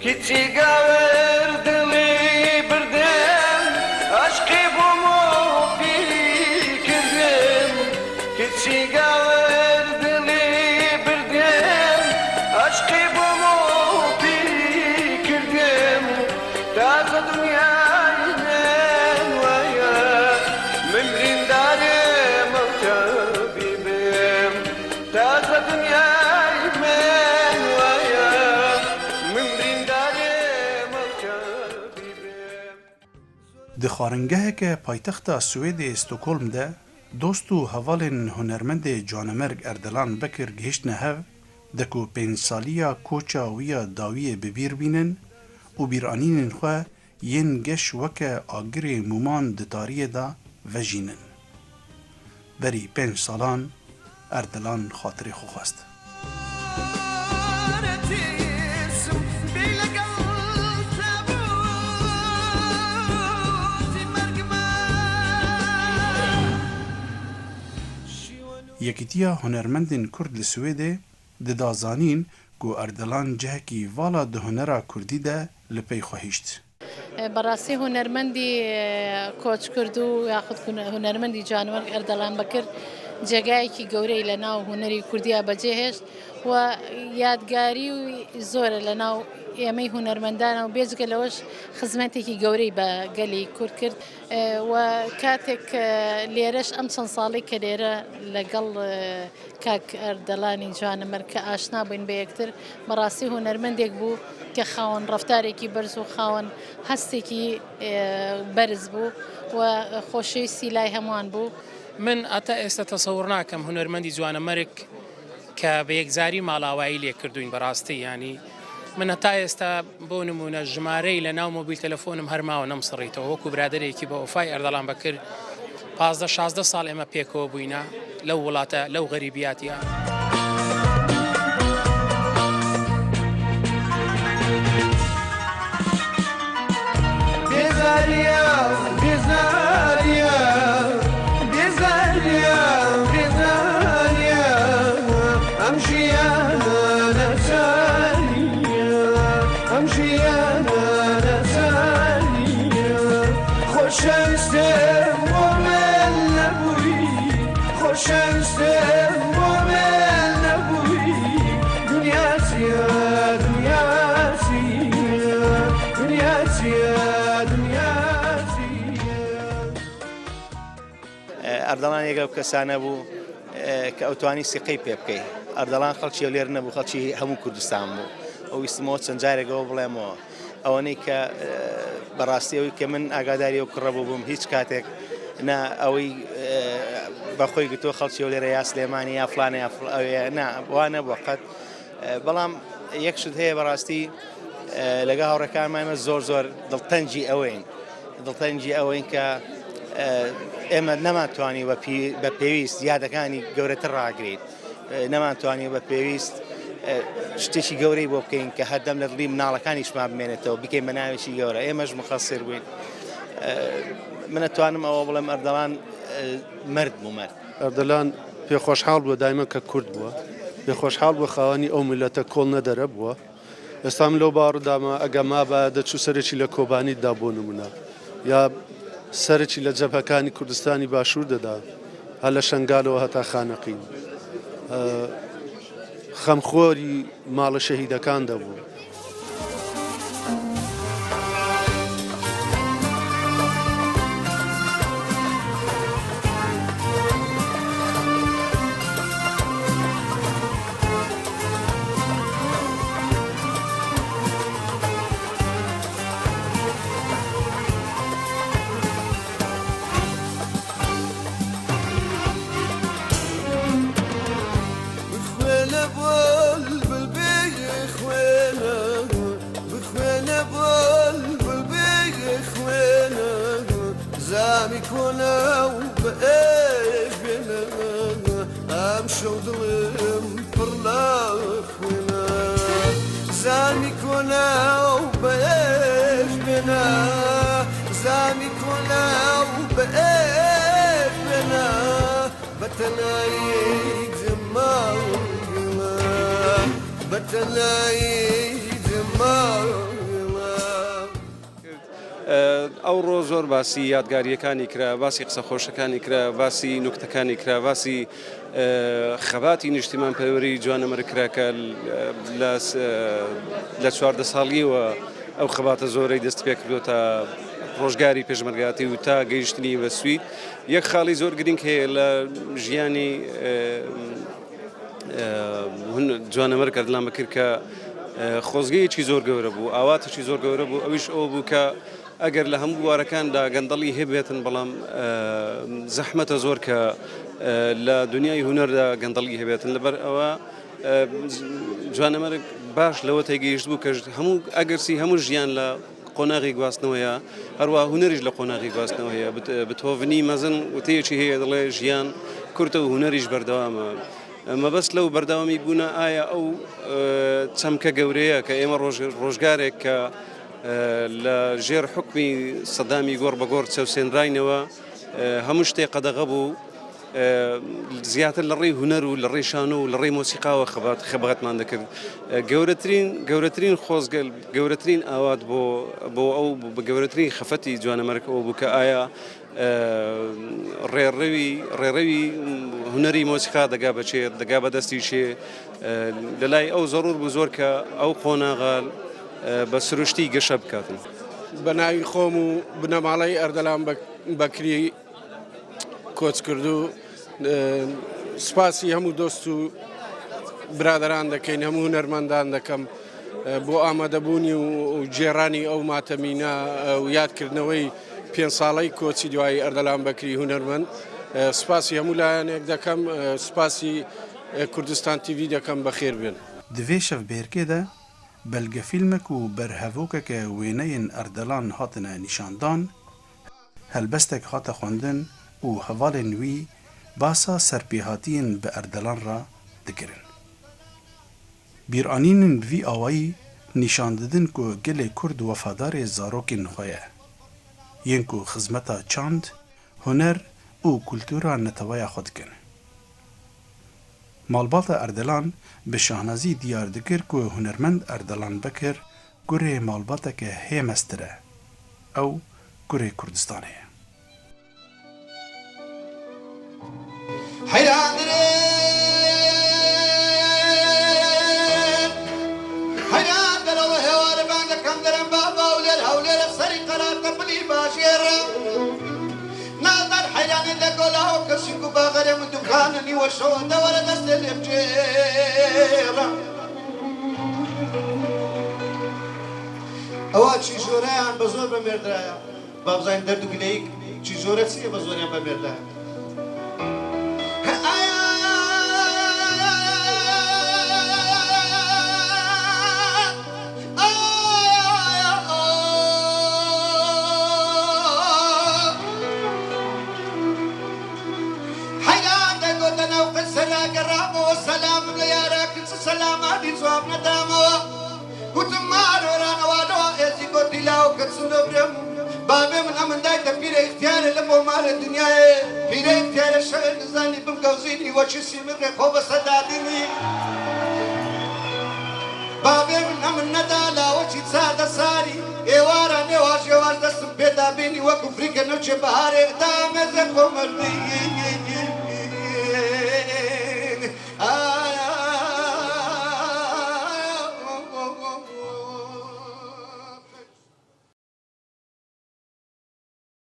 کچی گاور دڵی بردم، عەشقی بووم و پیری کردم. کچی گاور دڵی بردم، عەشقی بووم و پیری کردم. تازە دنیای من وایە، من بریندارم ئەو تەبیبم. تازە دنیای من وایە، من بریندارم ئەو تەبیبم. Di xwaringeheke paytexta Swêdê Stockholm de dost û hevalên hunermendê Canemerg Erdelan Bekir gihiştine hev de ku pênc saliya koça wî ya dawiyê bi bîr bînin û bîranînên xwe yên geş weke agirê mûman di tariyê de vejînin. Berî pênc salan Erdelan xatirê xwe xwest. Yekîtiya Hunermendên Kurd li Swêdê dida zanîn ku Erdelan cihekî vala di hunera Kurdî de li pey xwe hişt. بەڕاستی هونەرمەندی کۆچکردوو یاخود هونەرمەندی جانوەرگ ئەردەڵان بەکر جێگایەکی گەورەی لە ناو هونەری کوردیا بەجێهێشت و یادگاری و زۆرە لە ناو ئێمەی هونەرمەندانە و بێجگە لەوەش خزمەتێکی گەورەی بە گەلی کورد کرد و کاتێک لێرەش ئەم چەند ساڵی کە لێرە لەگەڵ کاک ئەردەڵانی جوانەمەرگ کە ئاشنا بووین بە یەکتر، بەڕاستی هونەرمەندێک بوو کە خاوەن ڕەفتارێکی بەرز و خاوەن هەستێکی بەرز بوو و خۆشەویستی لای هەمووان بوو. من ئەتا ئێستا تەسەور ناکەم هونەرمەندی جوانەمەرگ کە بە یەکجاری ماڵاوایی لێکردوین بەڕاستی، ینی من هەتا ئێستا بۆ نمونە ژمارەی لە ناو مۆبیل تەلەفۆنم هەرماوە نەمسڕیتەوە، وەکو برادێکی بە وەفای ئەردەڵان بەکر 15 16 ساڵ ئێمە پێکەوە بووینە لەو وڵاتە لەو غەریبیاتیە. بێزاریە بێزاریە بێزاریە بێزاریە، ئەم ژیانە نەچاریە، ئەم ژیانە نەچاریە. خۆشەویستم بۆ من نەبووی، خۆشەویستم بۆ من نەبووی. دنیا چییە، دنیا چییە، دنیا چییە، دنیا چییە. ئەردەڵان یەکە ئەو کەسانە بوو کە ئەوتوانی سیقەی پێ بکەی. ئەردەڵان خەڵکی هەولێر نەبوو، خەڵکی هەموو کوردستان بوو. ئەو ویستمەوە چەند جارێکەوە بڵێمەوە ئەوەنەی کە بەڕاستی ئەوەی کە من ئاگاداری ئەو کوڕە بووم هیچ کاتێک نا ئەوەی بەخۆی گوتووە خەڵکی هەولێرە یا سلێمانی یا فلانە یا ئەوێ، نا وا نەبووە قەت. بەڵام یەک شت هەیە بەڕاستی لەگەڵ هاوڕێکانمان ئێمە زۆر زۆر دڵتەنگی ئەوەین، دڵتەنگی ئەوەین کە ئێمە نەمانتوانی بە پێویست یادەکانی گەورەتر ڕاگرین، نەمانتوانی بە پێویست شتێکی گەورەی بۆ بکەین کە هەردەم لە دڵی مناڵەکانیشمان بمێنێتەوە، بکەین بە ناوێکی گەورە. ئێمەش مخەسر بووین. من ئەتوانم ئەوە بڵێم ئەردەڵان مەرد بوو، مەرد. ئەردەلان پێخۆشحاڵ بووە دایمە کە کورد بووە، پێخۆشحاڵ بووە خاوەنی ئەو میلەتە کۆڵ نەدەرە بووە. ئێستا من لەو باوەڕدامە ئەگە مابایە دەچوو سەرێکی لە کۆبانیدا بۆ نمونە یا سەرێکی لە جەبهەکانی کوردستانی باشوور دەدا، هەر لە شەنگالەوە هەتا خانەقین. خەمخۆری ماڵە شەهیدەکان دەبوو. ئەوڕۆ زۆر باسی یادگارییەکانی کرا، باسی قسە خۆشەکانی کرا، باسی نوکتەکانی کرا، باسی خەباتی نیشتیمانپەروەری جوانەمەرگ کرا کە لە 14 ساڵیەوە ئەو خەباتە زۆرەی دەست پێکردووە تا ڕۆژگاری پێشمەرگاتی و تا گەیشتنی بە سوید. یەک خاڵی زۆر گرنگ هەیە لە ژیانی جوانەمەرگ ئەردلان بەکر کە خۆزگەیەکی زۆر گەورە بوو، ئاواتێکی زۆر گەورە بوو، ئەویش ئەوە بوو کە ئەگەر لە هەموو بوارەکاندا گەندەڵی هەبێتن بەڵام زەحمەتە زۆر کە لە دنیای هونەردا گەندەڵی هەبێتن. لەبەر ئەوە جوانەمەرگ باش لەوە تێگەیشت بوو کە هەموو ئەگەرسی هەموو ژیان لە قۆناغی گواستنەوەیە، هەروە هونەریش لە قۆناغی گواستنەوە هەیە. بتۆڤنی مەزن وتەیەکی هەیە دەڵێ ژیان کورتە و هونەریش بەردەوامە. مەبەست لەو بەردەوامی بوونە ئایا ئەو چەمکە گەورەیە کە ئێمە ڕۆژگارێک کە لە ژێر حوکمی سەدامی گۆڕ بە گۆڕ چەوسێنراینەوە، هەموو شتێک قەدەغە بوو، زیاتر لە ڕێی هونەر و لە ڕێی شانۆ و لە ڕێی مۆسیقاوە خەبات خەباتمان دەکرد. گەورەترین گەورەترین خۆزگە گەورەترین ئاوات بۆ بۆ ئەو بە گەورەترین خەفەتی جوانەمەرگ ئەوە بوو کە ئایا ڕێڕەوی ڕێڕەوی هونەری مۆسیقا دەگا بە چێ دەگا بە دەستی چێ. لە لای ئەو زەڕور بوو زۆر کە ئەو قۆناغە بە سروشتی گەشە بکاتن. بە ناوی خۆم و بنەماڵەی ئەردەلان بەکری کۆچکردوو سوپاسی هەموو دۆست و برادەران دەکەین، هەموو هونەرمەندان دەکەم بۆ ئامادەبوونی و گێڕانی ئەو ماتەمینە و یادکردنەوەی پێنج ساڵەی کۆچی دوایی ئەردەلان بەکری هونەرمەند. سوپاسی هەموو لایەنێک دەکەم، سوپاسی کوردستان تیڤی دەکەم، بەخێر بێن. Di vê şevbêrkê de belgefîlmek û berhevokeke wêneyên Erdelan hatine nîşandan, helbestek hate xwendin û hevalên wî basa serpêhatiyên bi Erdelan re dikirin. Bîranînên bi vî awayî nîşan didin ku gelê Kurd wefadarê zarokên xwe ye, yên ku xizmeta çand, huner û kultura neteweya xwe dikin. Malbata Erdelan bi şahnazî diyar dikir ku hunermend Erdelan Bekir kurê malbateke hê mestir e, ew kurê Kurdistanê ye. Heyran dirê Heyran derewe hêware ban dekem derem ba hewlêr hewlêr efserî qerar tepilî bajêr Nazdar heyranê de golaho kesî ku baxerê min dukan nîwe şewa dewere destê lê bicêre ئەوە چی جۆرەیان بە زۆر بە مێردایە با بزانین دەرد و گلەیی چی جۆرە چییە بە زۆریان بە مێردایە. حەیران دەگۆتە ناو قەیسەرا گەڕامەوە سەلامم لە یارا کرد چ سەلامانی جواب نەدامەوە گوتم مارۆرانەوە لەوە ئێزی گۆتی لاوە کە چوونە برێم بابێ من ئەمن دایتە پیرە ئیختیارێ لە بۆ مالێ دنیایێ پیرە ئیختیارێ شەوێ نزانی بم گەوزینی وەکی سیمرغێ خۆ بەسەر دادینی بابێ من ئەمن نەدا لاوەکی چاردە ساری ئێواران ێواش ێواش دەستم پێدا بینی وەکو فریکە نەوچێ بەهارێ دامێزێ خۆ مەردی.